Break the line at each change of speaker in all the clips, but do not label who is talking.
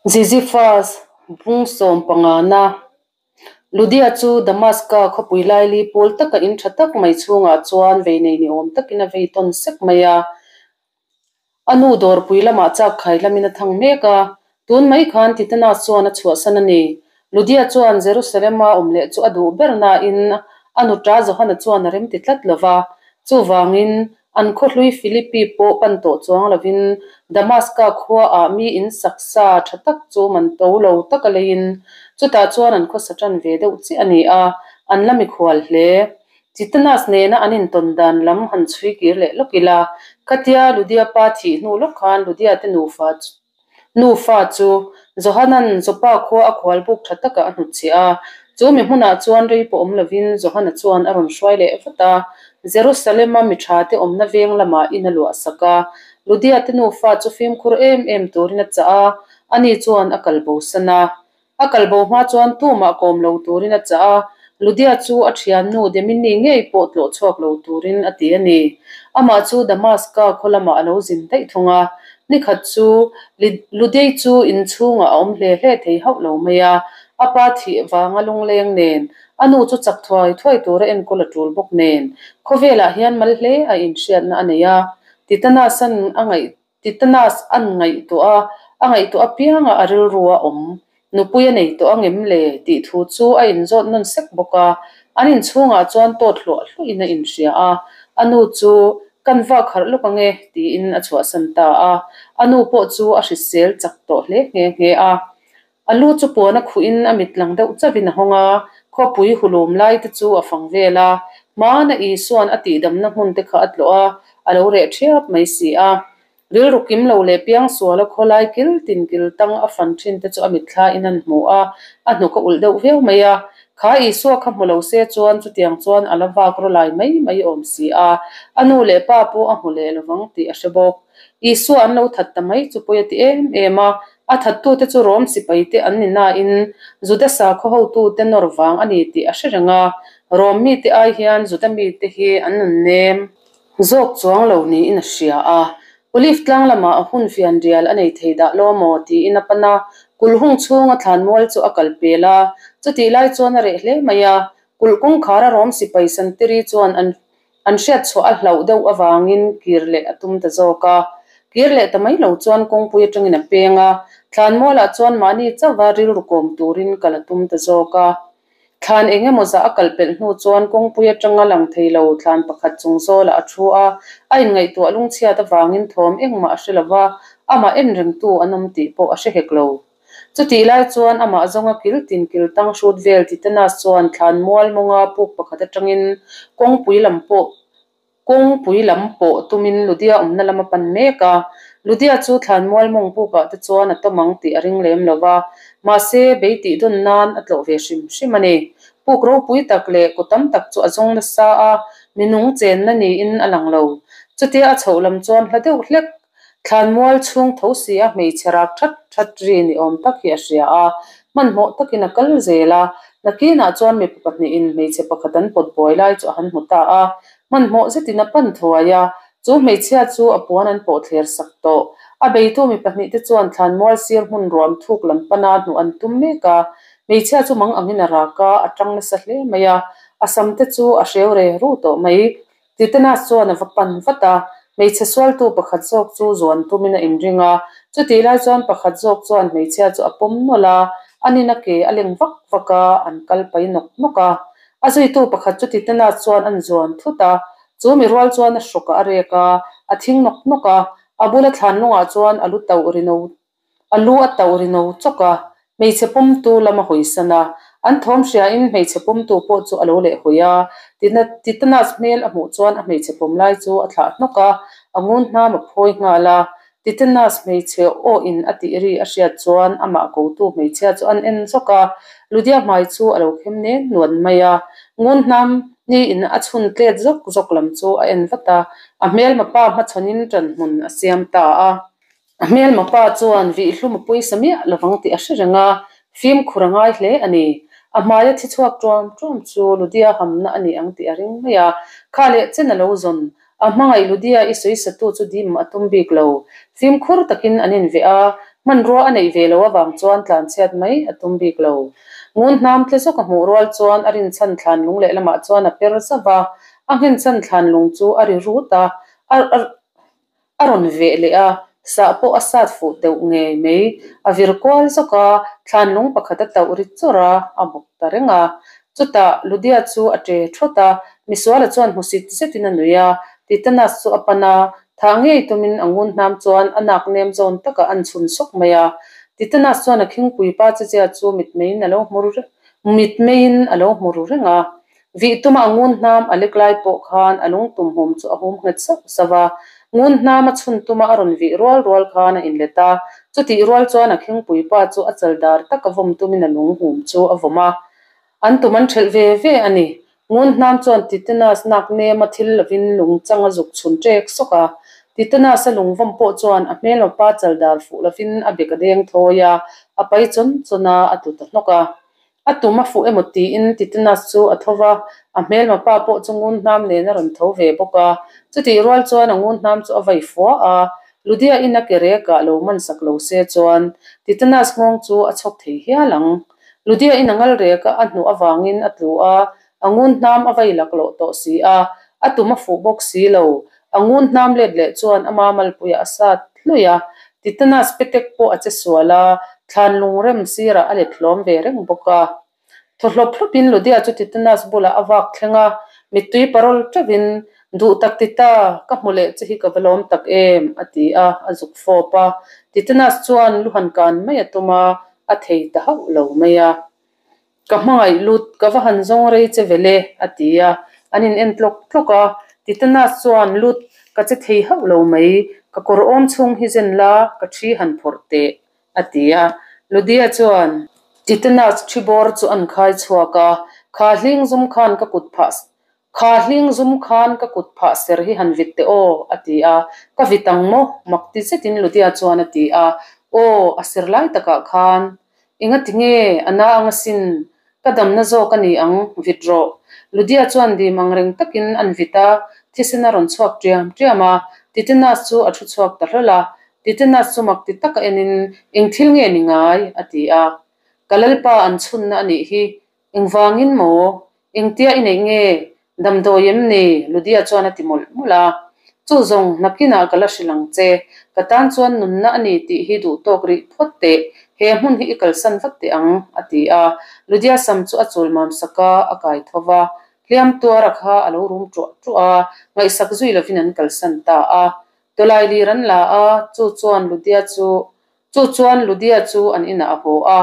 Ziziphus bung sawmpangana Ludia chu Damaska khawpui laili pawl taka in tha tak mai chhungah chuan vei nei ni awm takin a vei tawn sek mai a. A nu dawrpui lamah chak khai lamin a thang mek a, tun mai khan Titanas chuan a chhuahsan a ni. Ludia chuan Jerusalema awm leh chu a duh ber nain a nuta Johana chuan a remti tlat lo va. Chuvangin, an khawhlui Philippi pawh pan tawh chuang lovin Damaska khuaah mi in sak sa tha tak chu man to lo taka leiin chutah chuan an khawsa tan ve deuh chiah a ni a, an la mikhual hle. Titanas nena an intawn dan lam han chhui kir leh lawk ila, khatia Ludia pa thih hnu lawk khan Ludia te nufa nufa chu Johanan Joppa khua a khual buk tha takah a hnutchhiah a. Chu mi hmunah chuan rei pawh awm lovin Johana chuan a rawn hruai leh vat a, Jerusalem-a mi tha te awmna veng lamah in a luah sak a. Ludia te nufa chu fimkhur em em turin a chah a, ani chuan a kal bosan a. A kal bo hma chuan tumah kawm lo turin a chah a, Ludia chu a thiannu Demini ngei pawh tlawh chhuak lo turin a ti a ni. Amah chu Damaska khaw lamah a lo zin daih thung a, nikhat chu Ludei chu inchhungah a awm hle hle thei hauh lo mai a, a pa thih vanga lungleng nen, a nu chu chak thuai thuai tura enkawl a tul bawk nen, khawvelah hian mal hle a inhriatna a nei a, Titanasan a ngaih Titanas an ngaihtuah a, a ngaihtuah apianga a rilru a awm. Nupui a nei tawh angem le? tih thu chu a inzawt nawn sek bawk a. An inchhungah chuan tawt hluah hluahin a inhria a, a nu chu, Kan vak harh lawk ange, tiin a chhuahsan ta a. A nu pawh chu a hrisel chak tawh hle nghe nghe a. A lu chu puan a khuhin a mit lang deuh chauhin a hawng a, khawpui hulum lai te chu a fang vel a, hmana Isua'n a tihdamna hmun te kha a tlawh a, a lo reh ṭhiap mai si a. Rilru kim lo leh piangsuala khawlai kil tin kil tang a fan ṭhin te chu a mitthlain an hmu a, a hnuk a ulh deuh viau mai a. Kha Isua kha hmu lo se chuan chutiang chuan a la vak raw lai mai mai awm si a, a nu leh pa pawh a hmu leh lovang tih a hre bawk. Isua an lo that ta mai chu pawi a ti em em a, A thattute chu Rom sipaite an ni nain Juda sakhaw hotute nawr vang a ni tih a hre reng a, Rom mite ai hian Juda mite hi an nun nem zawk chuang lo niin a hria a. Olive tlang lamah a hun fian rial a nei thei dah lo maw tiin a pan a, kulh hung chhunga thlanmual chu a kal pel a, chutih lai chuan a reh hle mai a, kulh kawngkhara Rom sipai santiri chuan an An hriat chhuah a hlauh deuh avangin kir leh a tum ta zawk a. Kir leh ta mai lo chuan kawngpui atangin a peng a, thlanmualah chuan mahni chauha rilru kawm turin kal a tum ta zawk a. Thlan eng emaw zah a kal pelh hnu chuan kawngpui atanga lang thei lo thlan pakhat chung zawlah a thu a, a inngaihtuah lungchhiat avangin thawm engmah a hre lo va, amah en rengtu an awm tih pawh a hre hek lo. Chutih lai chuan amah zawnga kil tin kil tang hrut vel Titanas chuan thlan mual mawnga puk pakhat atangin kawngpui lam pawh kawngpui lam pawh tumin Ludia awmna lam a pan mek a. Ludia chu thlan mual mawng pukah te chuan a tawm ang tih a ring lem lo va, mahse bei tih dawn nan a tlawh ve hrim hrim a ni. Puk ropui tak leh kaw tam tak chu a zawng nasa a, minung chenna niin a lang lo. Chutia a chhoh lam chuan hla deuh hlek Thlanmual chhung tho si a hmeichhe rak that that ri ni awm tak hi a hria a, hmanhmawh takin a kal zel a, nakinah chuan mipa pahnihin hmeichhe pakhat an pawt buai lai chu a han hmu ta a, hmanhmawh zetin a pan thuai a, chu hmeichhia chu a puan an pawh thler sak tawh. A beitu mi pahnihte chuan thlanmual sir hmun ruam thuk lam pana hnuh an tum mek a, hmeichhia chu mang angin a rak a, a tang nasa hle mai a, a sam te chu a hreu re ru tawh mai. Titanas chuan a va pan vat a, hmeichhe sualtu pakhat zawk chu zuan tumin a inring a, chutih lai chuan pakhat zawk chuan hmeichhia chu a pawm nawlh a, a nina ke a leng vak vak a, an kal pai nawk nawk a. A zuitu pakhat chu Titanas chuan an zuan thut a, chu mi rual chuan a hrawkah a rek a, a thing nawk nawk a, a bula thlanlungah chuan a lu tauh ri no A lu a tauh ri no chawk a, hmeichhe pawmtu lam a hawisan a. An thawm hriain hmeichhe pawmtu pawh chu a lo leh hawi a. Titanas hmel a hmuh chuan a hmeichhe pawm lai chu a thlah hnawk a, a ngun hnam a phawi nghal a. Titanas hmeichhe aw in a tih ri a hriat chuan amah kotu hmeichhia chu an en zawk a. Ludia hmai chu a lo khem nen nuan mai a. Ngun hnam ni in a chhun tlet zawk zawk lam chu a en vat a, a hmelma pa hmachhawnin ṭanhmun a siam ta a. A hmelma pa chuan vihhlum a pawisa miah lovang tih a hre reng a, fimkhur a ngai hle a ni. A hmaia thi chhuak ṭuam ṭuam chu Ludia hamna a ni ang tih a ring mai a, kha leh chen a lo zawn. A hmangaih Ludia i sawisatu chu dim a tum bik lo. Fimkhur takin an inveh a, Hmanrua a neih ve loh avang chuan tlanchhiat mai a tum bik lo. Ngun hnam tle zawk a hmuh rual chuan a rinchhan thlan lung lehlamah chuan a per zauh va, a nghenchhan thlan lung chu a ri rut a, a a rawn veh leh a, sah pawh a sat fuh teuh ngei mai. A vir kual zawk a, thlan lung pakhat a tauh ri chawrh a, a bawk ta reng a. Chutah Ludia chu a ṭe ṭhawt a, misuala chuan hmusit zetin a nui a, Titanas chu a pan a, thah ngei tumin a ngun hnam chuan a nak nem zawn takah an chhun sawk mai a. Titanas chuan a khingpui pa chezia chu mitmeiin a lo hmu mitmeiin a lo hmu ru reng a. Vih tuma a ngun hnam a lek lai pawh khan a lungtum hum chu a hum nghet sauh sauh a. Ngun hnam a chhun tuma a rawn vih rual rual khan a inlet a, chutih rual chuan a khingpui pa chu a chal dar taka vawm tumin a lung hum chu a vawm a. An tum an ṭhelh ve ve a ni. Ngun hnam chuan Titanas nak nema thil lovin lung chang a zuk chhun ṭek sawk a. Titanas-a lung vawm pawh chuan a hmelma pa chal dar fuh lovin a bek a deng thawi a, a pai chawn chawn a, a tlu ta hnawk a. A tum a fuh emaw tiin Titanas chu a tho va, a hmelma pa pawh chu ngun hnam nen a rawn tho ve bawk a. Chutih rual chuan a ngun hnam chu a vai fua a, Ludia in a ke rekah lo man sak lo se chuan Titanas nghawng chu a chhawk thei hial ang. Ludia in a ngal rek a, a hnuh avangin a tlu a, a ngun hnam a vai laklawh tawh si a, a tum a fuh bawk si lo. A ngun hnam let leh chuan ama malpuiah a sat hlui a, Titanas petek pawh a che sual a, thlan lungrem sirah a let hlawm ve reng bawk a. Thaw hlawp hlawpin Ludia chu Titanas bulah a vak thleng a, mittui parawl teuhin, Duh tak Tita, ka hmu leh che hi ka va lawm tak em? a ti a, a zuk fawp a. Titanas chuan lu han kan mai a tum a, a thei ta hauh lo mai a. Ka hmangaih lut, ka va han zawng rei che vel e, a ti a. An in en tlawk tlawk a. Titanas chuan, Lut, ka che thei hauh lo mai, ka kawr awm chhung hi zen la, ka thi han phawrh teh, a ti a. Ludia chuan Titanas thi bawr chu an khai chhuak a, Kha hling zum khan ka kut phah Kha hling zum khan ka kut phah ser hi han vit teh aw, a ti a. Ka vit ang maw? Mak ti zetin Ludia chuan a ti a. Aw, a ser lai takah khan. Engati nge a na ang asin? Ka damna zawk a ni ang, vit rawh. Ludia chuan dim ang reng takin an vit a, thisen a rawn chhuak ṭiam ṭiam a. Titenas chu a ṭhu chhuak ta hlawl a. Titenas chu mak ti taka enin, Eng thil nge ni ngai? a ti a. Ka lalpa an chhunna a nih hi. Engvangin maw? Engtia i neih nge? Damdawi em ni? Ludia chuan a ti mawlh mawlh a. Chu zawng, nakinah ka la hrilh ang che. Ka tan chuan nunna a ni tih hi duh tawk rih phawt teh. He hmun hi i kalsan vat teh ang, a ti a. Ludia sam chu a chul mam sak a, a kai tho va. Hliam tuara kha a lo rum ṭuah ṭuah a, ngaihsak zui lovin an kalsan ta a. Tawlai lir an la a, chu chuan Ludia chu Chu chuan Ludia chu an inah a haw a,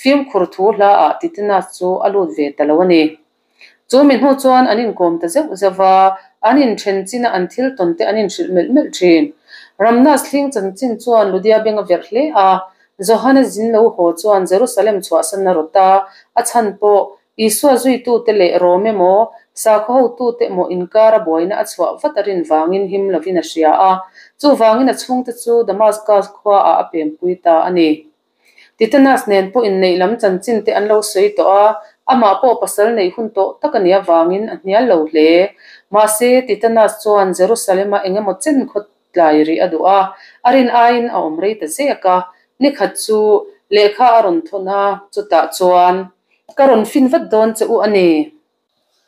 fimkhur thu hlaah Titinas chu a lut ve ta lo a ni. Chu mi hnu chuan an inkawm ta zeuh zeuh va, an inthen china an thil tawn te an inhrilh melh melh thin. Ramnas hling chanchin chuan Ludia beng a verh hle a, Johana zin lo haw chuan Jerusalem chhuahsan a rawt a, a chhan pawh Isua zuitute leh Rom emaw, sakhaw hotute emaw inkara buaina a chhuah vat a rin vangin him lovin a hria a. Chuvangin a chhungte chu Damascus khuaah a pempui ta a ni. Titanas nen pawh inneih lam chanchin te an lo sawi tawh a, amah pawh pasal neih hun tawh tak a nih avangin a hnial lo hle. Mahse, Titanas chuan Jerusalem-a eng emaw chen khaw tlai rih a duh a, a rin aiin a awm rei ta zek a. Nikhat chu lehkha a rawn thawn a, chutah chuan. Ka rawn fin vat dawn che u a ni.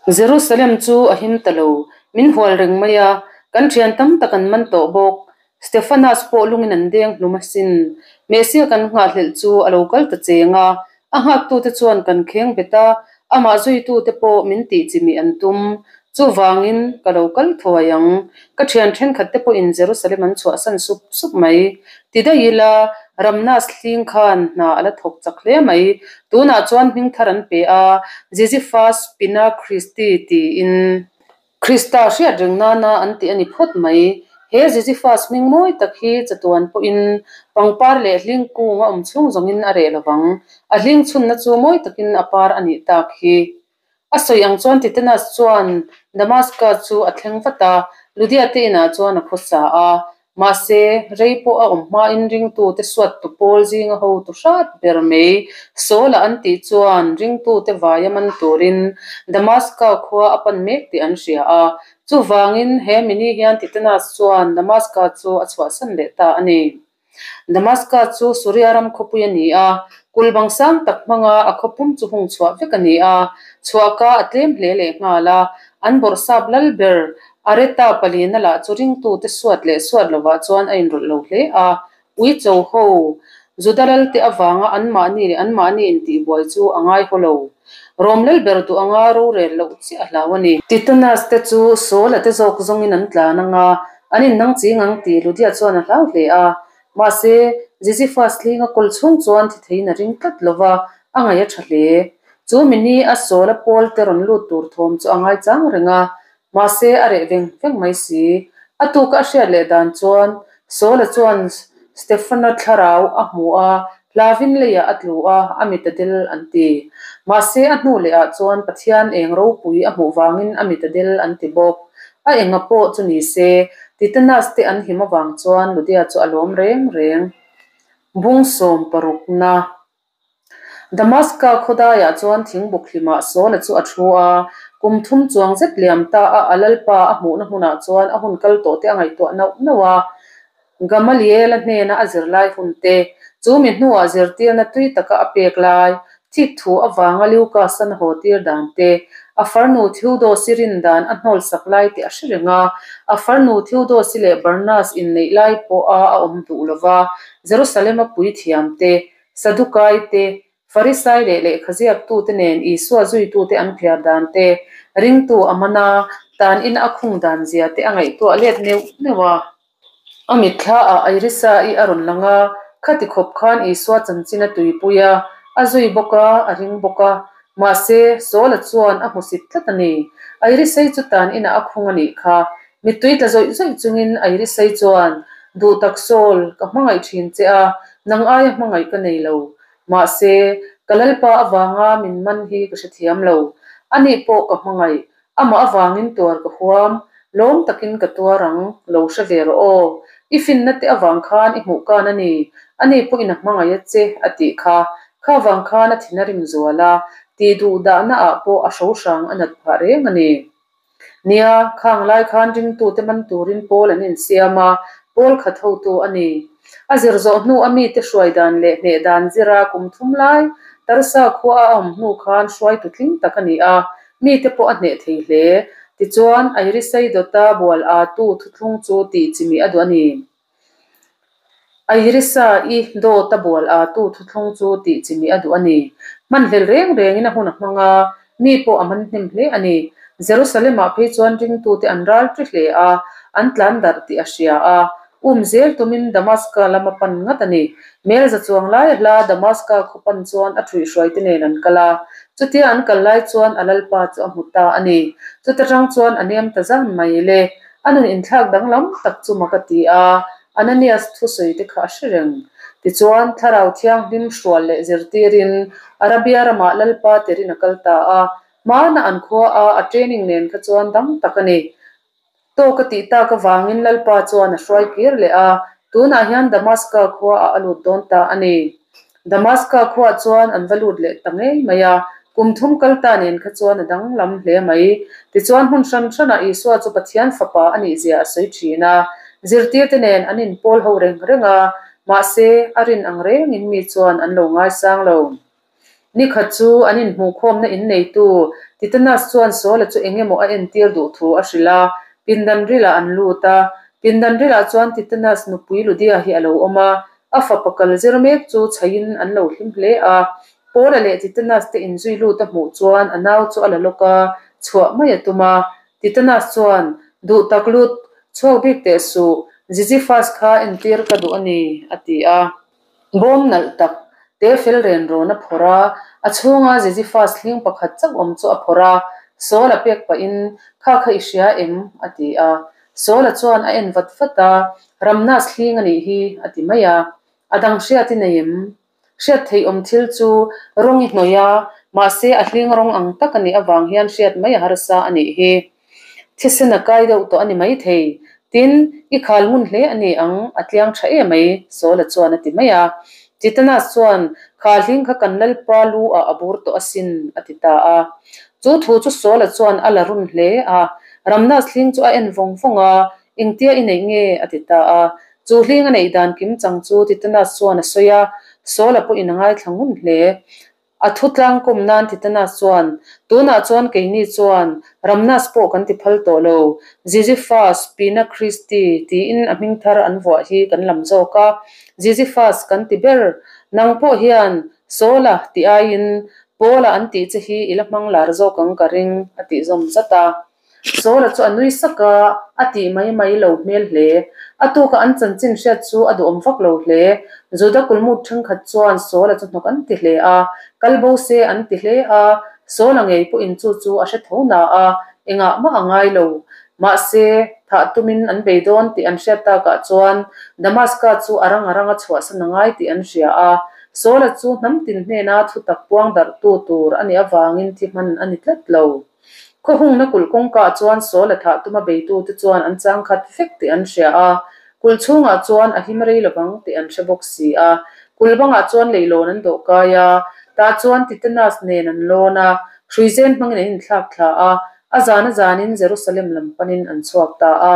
Jerusalem chu a him ta lo, min hual reng mai a, kan thian tam tak an man tawh bawk. Stephanas pawh lungin an deng hlum asin. Messiah kan nghahhlelh chu a lo kal ta cheng a, a nghaktute chuan kan kheng bet a, amah zuitute pawh min tih chimih an tum. Chuvangin ka lo kal thuai ang. Ka thian thenkhat te pawhin Jerusalem an chhuahsan sup sup mai. Ti daih ila, Ramnas hling khan hna a la thawk chak hle mai. Tunah chuan hming thar an pe a, Ziziphus Spina Christi tiin. Krista hriat reng nana an tih a ni phawt mai. He Ziziphus hming mawi tak hi chatuan pawhin pangpar leh hling kung a awm chhung zawngin a reh lovang. A hling chhunna chu mawi takin a par a nih tak hi. A sawi ang chuan Titanas chuan Damascus chu a thleng vat a, Ludia te inah chuan a khawsa a. Mahse, rei pawh a awm hmain ringtute suattu pawl zinga hotu hrat ber mai Saul-a an tih chuan ringtute vaia man turin Damaska khua a pan mek tih an hria a. Chuvangin, he mini hian Titanas chuan Damaska chu a chhuahsan leh ta a ni. Damaska chu Suria ram khawpui a ni a, kulh bang sang tak hmanga a khaw pum chu hung chhuah vek a ni a, chhuahka a tlem hle leh nghal a, an bawrhsap lal ber Areta palina lah chu ringtute suat leh suat lovah chuan a inrawlh lo hle a, Uicho ho Juda lalte avanga anmahni leh anmahni intihbuai chu a ngai haw lo. Rom lal ber duh anga rorel loh chiah a hlau a ni. Titanas te chu Saul-a te zawk zawngin an tlan anga an innang ching ang tih Ludia chuan a hlau hle a. Mahse, Ziziphus hlinga kawl chhung chuan thi theiin a ring tlat lo va, a ngaih a tha hle. Chu mini a Saul-a pawl te rawn lut tur thawm chu a ngaichang reng a, Mahse, a reh veng veng mai si. A tuka a hriat leh dan chuan Saul-a chuan Stefana thlarau a hmu a, hlavin leiah a tlu a, a mit a del an ti. Mahse, a hnu lehah chuan Pathian eng ropui a hmuh vangin a mit a del an ti bawk. A enga pawh chu ni se, Titanas te an him avang chuan Ludia chu a lawm reng reng. Bung sawmparukna. Damaska khawdaiah chuan thingbuk hlimah Saula chu a thu a, kum thum chuang zet liam ta a a lalpa a hmuhna hmunah chuan a hun kal tawh te a ngaihtuah nauh nauh a. Gamaliela hnena a zirlai hun te, chu mi hnuah zirtirna tui taka a pek lai, thik thu avanga Lukas-an a haw tir dan te, a farnu Theodosi rin dan a hnawlsak lai te a hre reng a, a farnu Theodosi leh Barnas inneih lai pawha a awm duh lova Jerusalem-a puithiam te, Sadukai te, Farisai leh lehkhaziaktute nen Isua zuitute an phiar dan te, ringtu a man a, tan ina a khung dan zia te a ngaihtuah let neuh neuh a. A mitthlaah Irisa-i a rawn lang a, khati khawp khan Isua chanchin a tuipui a, a zui bawk a, a ring bawk a. Mahse, Saul-a chuan a hmusit tlat a ni. Irisai chu tan inah a khung a nih kha. Mittui tla zawih zawih chungin Irisai chuan, Duhtak Saul, ka hmangaih thin che a, nang aia hmangaih ka nei lo. Mahse, ka Lalpa avanga min man hi ka hrethiam lo. Ani pawh ka hmangaih, amah avangin tuar ka huam, lawm takin ka tuar ang, lo hre ve rawh aw. I finna te avang khan i hmuh kan a ni, ani pawhin a hmangaih a che, a tih kha. Kha vang khan a thin a rim zual a, tih duh dahna ah pawh a hrohrang a nat phah reng a ni. Nia, khang lai khan ringtute man turin pawl an insiam a, pawl khat hotu a ni. A zir zawh hnu a mite hruai dan leh hneh dan zira kum thum lai Tarsa khua a awm hnu khan hruaitu tling tak a ni a, mite pawh a hneh thei hle. Tichuan, Airisei dawta bual atu thuthlung chu tih chimih a duh a ni. Airisa i dawt a bual a tu thuthlung chu tih chimih a duh a ni. Hmanhlel reng rengin a hun a hmang a, mi pawh a man hnem hle a ni. Jerusalem-ah phei chuan ringtute an ral ṭi hle a, an tlan darh tih a hria a. Um zel tumin Damaska lam a pan ngat a ni. Melza chuang lai a hla Damaska khaw pan chuan a ṭhuihhruaite nen an kal a. Chutia an kal lai chuan a lalpa chu a hmu ta a ni. Chuta ṭang chuan a nem ta zan mai le. A nun inthlak danglam tak chu mak a ti a, Ananias thusawi te kha a hre reng. Tichuan, Thlarau Thianghlim hrual leh zirtirin Arabia ramah Lalpa terin a kal ta a, hmana an khua a a training nen kha chuan dang tak a ni. Tawk a tih tak avangin Lalpa chuan a hruai kir leh a, tunah hian Damaska khuaah a lut dawn ta a ni. Damaska khuaah chuan an va lut leh ta ngei mai a, kum thum kal ta nen kha chuan a danglam hle mai. Tichuan hmun hran hranah Isua chu Pathian Fapa a nih zia a sawi thin a, zirtirte nen an inpawl ho reng reng a, mahse a rin ang rengin mi chuan an lo ngaisang lo. Ni khat chu an inhmuhkhawmna inneitu Titanas chuan Saula chu eng emaw a entir duh thu a hrilh a, pindan rilah an lut a. Pindan rilah chuan Titanas nupui Ludia hi a lo awm a, a fapa kal zir mek chu chhaiin an lo hlim hle a. Paula leh Titanas te inzui lut a hmuh chuan a nau chu a la lawk a, chhuah mai a tum a. Titanas chuan, Duh tak lut, chhuak bik teh suh, Ziziphus kha entir ka duh a ni, a ti a. Bawm nalh tak, te fel ren rawn a phawrh a, a chhunga Ziziphus hling pakhat chauh awm chu a phawrh a, Saul a pek pahin, Kha kha i hria em? a ti a. Saul-a chuan a en vat vat a, Ramnas hling a nih hi, a ti mai a. A dang hriat i nei em? Hriat theih awm thil chu rawng i hnawih a, mahse a hling rawng ang tak a nih avang hian hriat mai a harsa a nih hi. Thisen a kai deuh tawh a ni maithei. Tin, i khal ngun hle a ni ang, a tliang tha em mai, Saul-a chuan a ti mai a. Titanas chuan, Kha hling kha kan Lalpa lu ah a bur tawh asin, a ti ta a. Chu thu chu Saul-a chuan a la run hle a. Ramnas hling chu a en vawng vawng a, Engtia i neih nge? a ti ta a. Chu hling a neih dan kimchang chu Titanas chuan a sawi a, Saul-a pawhin a ngaithla ngun hle. A thu tlangkawm nan Titanas chuan, Tunah chuan keini chuan Ramnas pawh kan ti phal tawh lo, Ziziphus Pina Christi tiin a hming thar an vuah hi kan lam zawk a, Ziziphus kan ti ber. Nang pawh hian Saul-a tih aiin Paul-a an tih che hi i la hmang lar zawk ang ka ring, a tih zawm zat a. Sawla chu a nui sak a, a tih mai mai lo hmel hle. A tuka an chanchin hriat chu a duhawm vak lo hle. Juda kulmut thenkhat chuan Sawla chu hnawk an ti hle a, kal bo se an ti hle a, Sawla ngei pawhin chu chu a hre tho na a, engah mah a ngai lo. Mahse, thah tumin an bei dawn tih an hriat takah chuan Damaska chu a rang a ranga chhuahsan a ngai tih an hria a, Sawla chu hnam tin hnena thutak puang darhtu tur a nih avangin thi hman a ni tlat lo. Khawhungna kulh kawngkaah chuan Saul-a thah tuma beitute chuan an chang khat vek tih an hria a, kulh chhungah chuan a him rei lovang tih an hre bawk si a. Kulh bangah chuan leilawn an dawh kai a, tah chuan Titanas nen an lawn a, hruizen hmangin an inthlak thla a, a zan a zanin Jerusalem lam panin an chhuak ta a.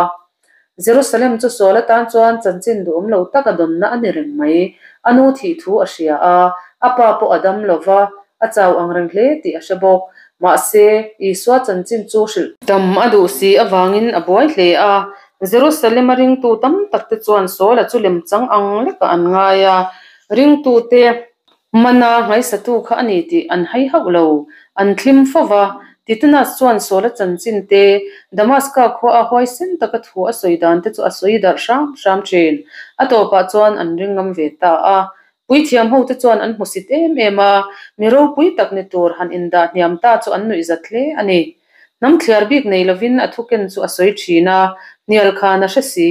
Jerusalem chu Saul atan chuan chanchin duhawm lo tak a dawnna a ni reng mai. A nu thih thu a hria a, a pa pawh a dam lo va, a chau ang reng hle tih a hre bawk. Mahse, Isua chanchin chu hrilh tam a duh si avangin a buai hle a. Jerusalem-a ringtu tam takte chuan Saul-a chu lemchang ang lekah an ngai a, ringtute Mana ngaisatu kha a ni tih an hai hauh lo. An thlim fo va. Titanas chuan Saula chanchin te, Damaska khua a huaisen taka thu a sawi dan te chu a sawi darh hram hram thin. A tawpah chuan an ring ngam ve ta a. Puithiam hote chuan an hmusit em em a, mi ropui tak ni tur han indah hniam ta chu an nuihzat hle a ni. Hnam thliar bik nei lovin a thuken chu a sawi thin a, hnial khan a hre si,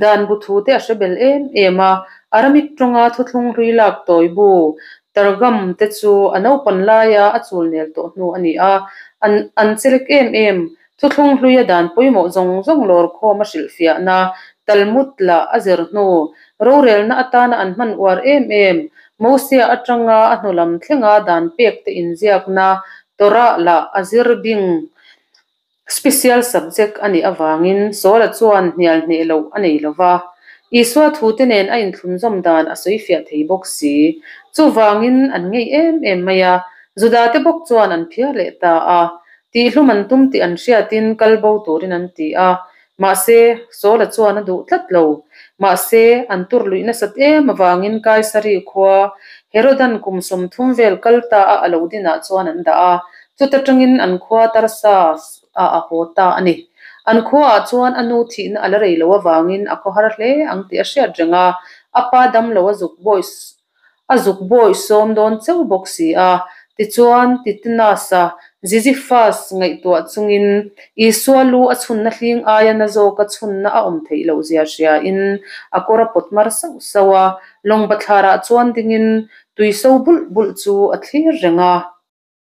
dan bu thu te a hre bel em em a, Aramik tawnga thuthlung hlui lak tawi bu, Targum, te chu a naupan laia a chul nel tawh hnu a ni a, an an chelek em em. Thuthlung hluia dan pawimawh zawng zawng lawr khawm a hrilhfiahna, Talmud lah a zir hnu, rorelna atana an hman uar em em, Mosia atanga a hnulam thlenga dan pek te inziakna, Torah lah a zir bing special subject a nih avangin Saula chuan hnial hneh loh a nei lo va, Isua thute nen a inthlunzawm dan a sawi fiah thei bawk si. Chuvangin an ngei em em mai a, Judate bawk chuan an phiar leh ta a. Tihhlum an tum tih an hriatin kal bo turin an ti a, mahse Saula chuan a duh tlat lo. Mahse, an tur luih nasat em avangin Kaisari khua Herodan kum 30 vel kal ta a a lo dinah chuan an dah a, chuta tangin an khua Tarsas ah a haw ta a ni. An khuaah chuan a nu thihna a la rei lo avangin a khawhar hle ang tih a hriat reng a, a pa damlo a zuk bawi A zuk bawih sawm dawn chauh bawk si a. Tichuan, Titnus-a Ziziphus ngaihtuah chungin Isua lu a chhunna hling aia na zawka chhunna a awm theih loh zia hriain a kawr a pawt mar sauh sauh a, lawng bathlarah chuan dingin tui so bulh bulh chu a thlir reng a.